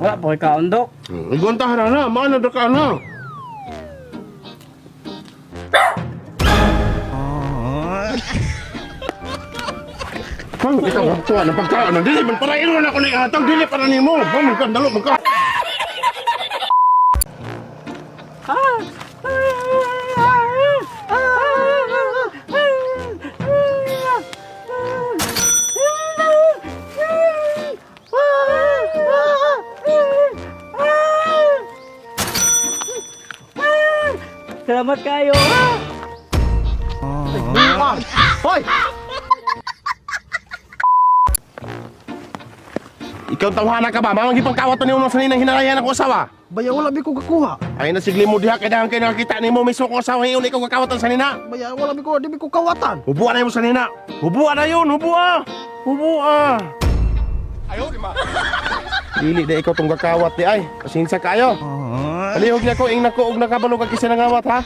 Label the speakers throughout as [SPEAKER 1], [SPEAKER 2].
[SPEAKER 1] Wala po kay kaon, Dok.
[SPEAKER 2] Iguntahan na na, maano na ka na. Pang, ikaw ang tuwa ng pagkaon. Dili man para iron ako na ihatag, dili para nimo. Pang, magkandalo, magka.
[SPEAKER 1] Salamat kayo.
[SPEAKER 2] Hoy! Ikaw tawhana ka ba? Mamang gipagkawat ni mo sa ninang hinalayan ako asawa.
[SPEAKER 3] Baya wala bi ko kakuha.
[SPEAKER 2] Ay na sigli mo diha kay dahan kay nakakita nimo mismo kung asawa iyon ikaw kakawatan sa nina.
[SPEAKER 3] Baya wala bi ko di bi ko kawatan.
[SPEAKER 2] Hubuan na mo sa nina. Hubuan na yun, hubua. Hubua. Ayaw di ma. Dili na ikaw tong kakawat di ay. Pasensya kayo. Palihog niya ko ing nako og nakabalo ka kisa nangawat ha.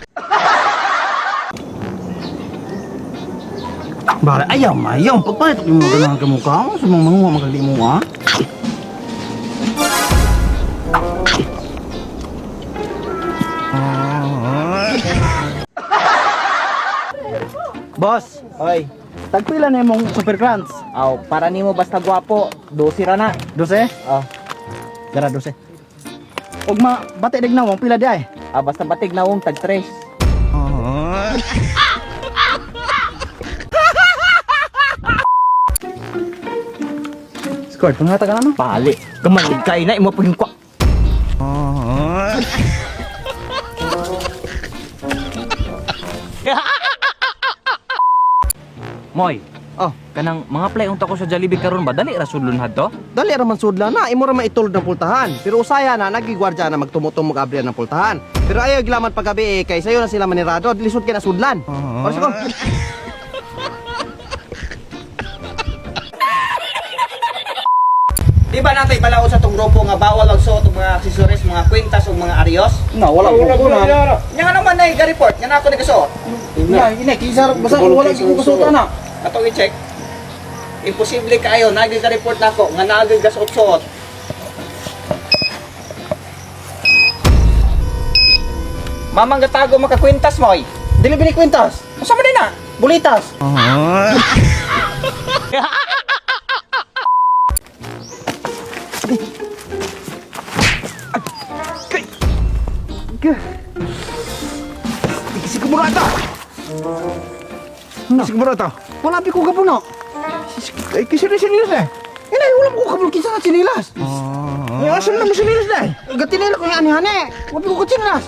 [SPEAKER 3] Bare ayaw mayaw pagpalit og imo ganahan ka mo ka. Sa mga manguha magkali mo ha.
[SPEAKER 1] Boss,
[SPEAKER 4] Hoy,
[SPEAKER 1] tagpila na imong super crunch?
[SPEAKER 4] aw, para nimo basta gwapo, 12 ra na.
[SPEAKER 1] 12?
[SPEAKER 4] Oh,
[SPEAKER 1] Dara 12. Ugma, bati dig nawong pila di ay.
[SPEAKER 4] ah, basta batig na tag 3.
[SPEAKER 1] Score, pangata ka na no?
[SPEAKER 4] Pali, kamalig kay na imo paging kwa.
[SPEAKER 5] Moy.
[SPEAKER 3] Oh.
[SPEAKER 5] Kanang mga play unta ko sa Jollibee karon ba dali ra sudlon hadto?
[SPEAKER 3] Dali ra man sudla na imo ra maitulod ng pultahan. Pero usaya na nagigwardya na magtumutumog abri ng pultahan. Pero ayaw gilaman paggabi eh, kay sayo na sila manirado, lisod kay na sudlan. Oras ko.
[SPEAKER 4] Di ba natay balaod sa tong grupo nga bawal ang suot og mga accessories, mga kwintas ug mga arios?
[SPEAKER 3] Na wala ko ko na.
[SPEAKER 4] Nya nga naman nay ga-report, nya na ako nagasuot.
[SPEAKER 3] Ina, ina kisa basta wala ko kasuot na.
[SPEAKER 4] Atong i-check. Imposible kayo, nagi ga-report nako nga naagi gasuot-suot. Mamang gatago makakwintas moy.
[SPEAKER 3] Dili bini kwintas.
[SPEAKER 4] Unsa man din na?
[SPEAKER 3] Bulitas.
[SPEAKER 6] Sigurado. Sigurado.
[SPEAKER 3] Wala bi ko kapuno.
[SPEAKER 6] Eh, kasi na sinilas eh.
[SPEAKER 3] Inay, wala ko kapuno kinsa na sinilas.
[SPEAKER 6] Eh, asan na mo sinilas na eh?
[SPEAKER 3] Gatinila ko yung ani-hani. Wala ko sinilas.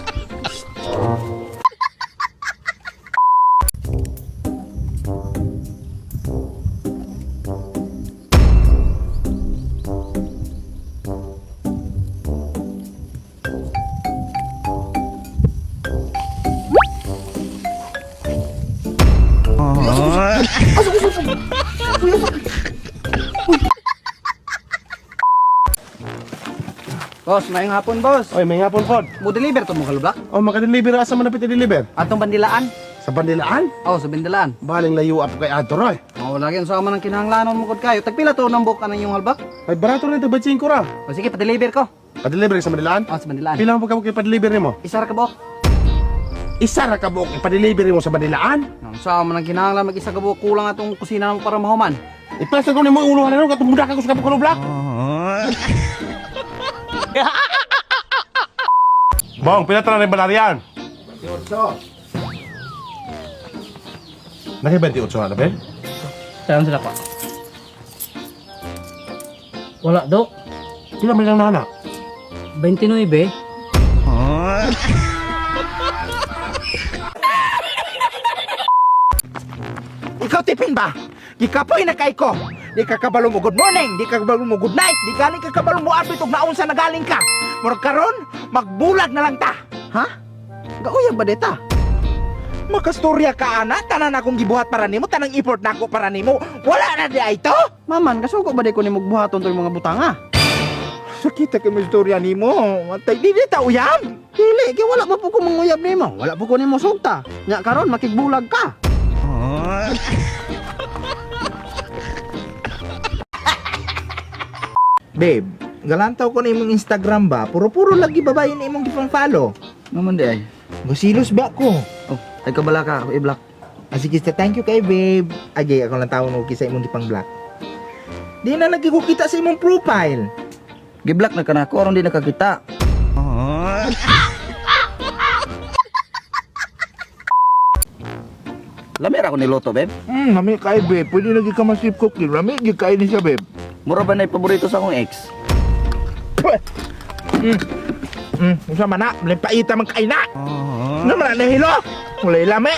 [SPEAKER 3] Boss, maayong hapon, boss.
[SPEAKER 2] Oy, may hapon pod.
[SPEAKER 3] Mo deliver to mo kalubak?
[SPEAKER 2] Oh, maka-deliver asa man napit deliver?
[SPEAKER 3] Atong bandilaan.
[SPEAKER 2] Sa Bandilaan?
[SPEAKER 3] Oh, sa bandilaan.
[SPEAKER 2] Baling layo up kay Ato Roy.
[SPEAKER 3] Oh, lagi ang sama ng kinahanglanon mo kod kayo. Tagpila to ng buka ng iyong halbak?
[SPEAKER 2] Ay barato na ito ba ko ra?
[SPEAKER 3] O sige, pa-deliver ko.
[SPEAKER 2] Pa-deliver sa Bandilaan?
[SPEAKER 3] Oh, sa bandilaan.
[SPEAKER 2] Pila mo ka pa-deliver nimo?
[SPEAKER 3] Isa ra ka buok.
[SPEAKER 2] Isa ra ka buok ipa-deliver nimo sa Bandilaan?
[SPEAKER 3] Ang sama ng kinahanglan mag-isa ka buok kulang atong kusina mo para mahuman.
[SPEAKER 2] Ipasa ko nimo uluhan na katong muda ka ko sa kabuk blak. Bong, pila tara ni balarian? 28. Naki 28 na Ben?
[SPEAKER 1] Saan sila pa? Wala, Dok.
[SPEAKER 2] Pila man lang nana?
[SPEAKER 1] 29.
[SPEAKER 6] Ikaw tipin ba? Gikapoy na kay ko. Di ka kabalo mo good morning, di ka kabalo mo good night, di gani ka kabalo mo abit og naunsa na galing ka. Murag karon, magbulag na lang ta.
[SPEAKER 3] Ha? Gauyab ba dita?
[SPEAKER 6] Makastorya ka ana, tanan akong gibuhat para nimo, tanang effort nako para nimo. Wala na di ay to.
[SPEAKER 3] Maman, kasuko ba di ko nimo buhaton to yung mga butanga?
[SPEAKER 6] Sakita kay mo istorya nimo. Matay di di ta uyab.
[SPEAKER 3] Dili, kay wala pa po ko manguyab nimo. Wala po ko nimo sugta. Nya karon makigbulag ka.
[SPEAKER 6] Babe, Galantaw ko na imong Instagram ba? Puro-puro lagi babae na imong gipang follow.
[SPEAKER 1] Naman di ay.
[SPEAKER 6] Gusilos ba ko?
[SPEAKER 1] Oh, ay kabala ka, ako i-block.
[SPEAKER 6] Ah, sige, thank you kay babe. Agay, ako lang tawon og sa imong gipang block. Di na lagi ko kita sa imong profile.
[SPEAKER 1] Gi-block na ka na ako aron di nakakita. Lami ra ko niluto, babe.
[SPEAKER 6] Lami kay babe. Pwede lagi ka masip cook. Lami gyud kay ni siya, babe.
[SPEAKER 1] Mura ba na paborito sa akong ex?
[SPEAKER 6] Unsa man na? Limpaita man kay na. Ano man na nahilo? Walay lami.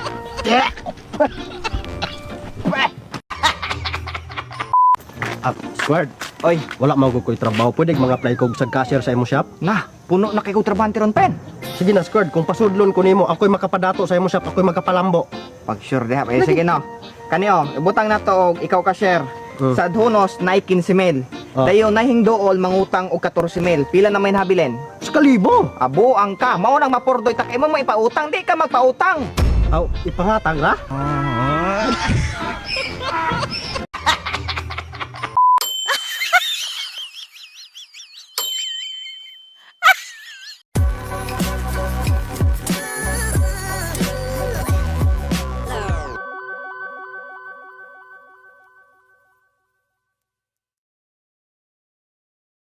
[SPEAKER 3] Ah, squared.
[SPEAKER 4] Oy,
[SPEAKER 3] Wala man ko ko'y trabaho. Pwede mga apply ko sa cashier sa imong shop.
[SPEAKER 4] na, puno na kay kong trabante ron pen.
[SPEAKER 3] Sige na, squared. Kung pasudlon ko nimo, ako'y makapadato sa imong shop, ako'y makapalambo.
[SPEAKER 4] Pag sure diha, eh, sige no. Kani oh, ibutang na to og ikaw ka share. Sa Adhonos, naay 15,000.
[SPEAKER 3] Oh.
[SPEAKER 4] Dayon nahing dool mangutang og 14,000. Pila na may habilin?
[SPEAKER 3] Sa kalibo.
[SPEAKER 4] Abo ang ka, mao nang mapurdoy tak imo mo ipautang, di ka magpautang.
[SPEAKER 3] Aw, ipangatag ra?